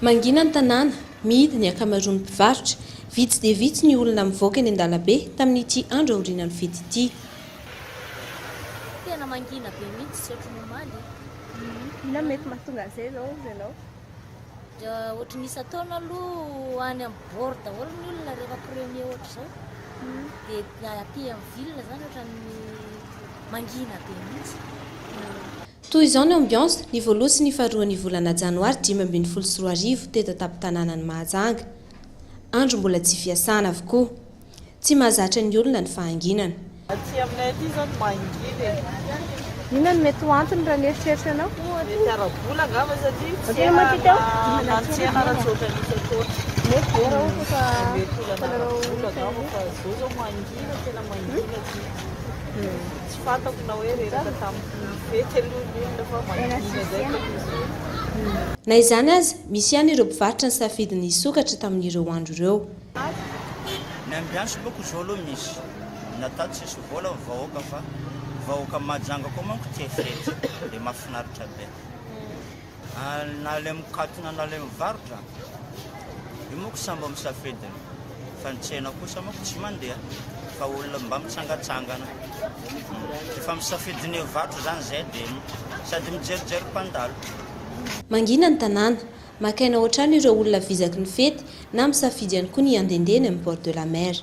Mangina ny tanàna, mihidy ny ankamaroan'ny mpivarotra. Vitsy dia vitsy ny olona mivoaka eny an-dalabe tamin'ity andro aorianan'ny fety ity. Tena mangina be mihitsy tsy ohatry ny omaly e. Inona no mety mahatonga an'izay izao hozy ianao? Ohatry ny isan-taona aloha any amin'ny bord daholo ny olona rehefa premier ohatr'izao. Dia aty amin'ny ville izany ohatran'ny mangina be mihitsy. Toy izao ny ambiance, ny voalohany sy ny faharoan'ny volana janoary 2015 teto an-tampon-tanànan'i Mahajanga. Andro mbola tsy fiasana avokoa. Tsy mahazatra ny olona ny fahanginana. Aty aminay aty izao ny mangina e. Inona no mety ho antony raha ny eritreritranao? Mety ara-bola angamba satria tsena na ny tsena raha tsy ohatran'ny isan-taona. Mety ve raha ohatra ka Mety olana ara-bola angamba fa izao izao mangina, tena mangina aty. Tsy fantako na hoe reraka tamin'ny fety aloha ny olona fa mangina izay tokony izy io. Na izany aza, misy ihany ireo mpivarotra nisafidy ny hisokatra tamin'ireo andro ireo. Ny ambiance manko zao aloha misy, natao tsisy vola ny vahoaka fa vahoaka Mahajanga koa manko tia fety de mahafinaritra be. Na le mikatona na le mivarotra io manko samby amin'ny safidiny fa ny tsena kosa manko tsy mandeha fa olona mba mitsangatsangana. Efa misafidy ny hivarotra zany zay de sady mijerijery mpandalo. Mangina ny tanàna, Maka aina ao an-trano ireo olona vizaky ny fety na misafidy ihany koa ny handehandeha eny amin'ny bord de la mer.